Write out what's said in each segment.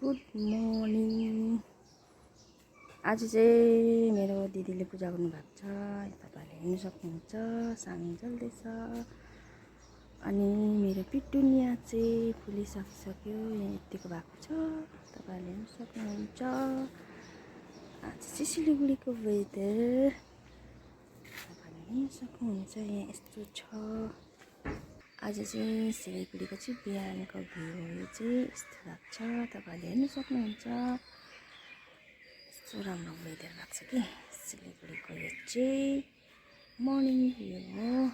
Good morning. आज चाहिँ मेरो दिदीले पूजा गर्नुभएको छ, तपाईँहरूले हेर्न सक्नुहुन्छ। साङ जल्दैछ अनि मेरो पिटुनिया चाहिँ फुलिसकिसक्यो, यहाँ यतिको भएको छ, तपाईँहरूले हेर्न सक्नुहुन्छ। आज चाहिँ सिलगढीको वेदर तपाईँहरूले हेर्न सक्नुहुन्छ, यहाँ यस्तो छ। आज चाहिँ सिलगढीको चाहिँ बिहानको भ्यू चाहिँ यस्तो भएको छ, तपाईँहरूले हेर्न सक्नुहुन्छ। यस्तो राम्रो वेदर भएको छ कि सिलगढीको। यो चाहिँ मर्निङ भ्यू हो,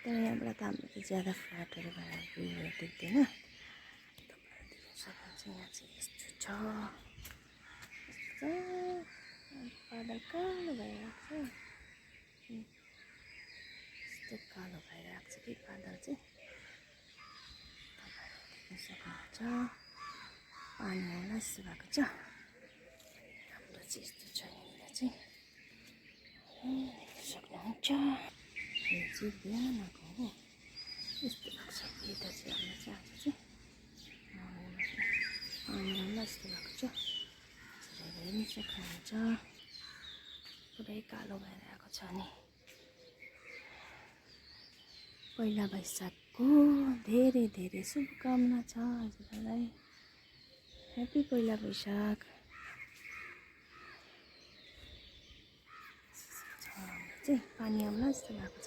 तर यहाँबाट त हाम्रो चाहिँ ज्यादा फ्ल्याटहरू भएर भ्यूहरू देख्दैन। तपाईँहरूले देख्न सक्नुहुन्छ, यहाँ चाहिँ यस्तो छ, यस्तो बादल कालो भइरहेको छ, यस्तो कालो भइरहेको छ कि बादल चाहिँ देख्न सक्नुहुन्छ। पानी होला जस्तो भएको छ, हाम्रो चाहिँ यस्तो छ। यहाँनिर चाहिँ देख्न सक्नुहुन्छ, यो चाहिँ बिहानको हो, यस्तो भएको छ वेदर चाहिँ हाम्रो चाहिँ। आज चाहिँ पानी होला जस्तो भएको छ, हेर्न सक्नुहुन्छ। पुरै कालो भएर आएको छ नि। पहिला वैशाखको धेरै धेरै शुभकामना छ हजुरहरूलाई। ह्याप्पी पहिला वैशाख। चाहिँ पानी आउला जस्तो भएको छ।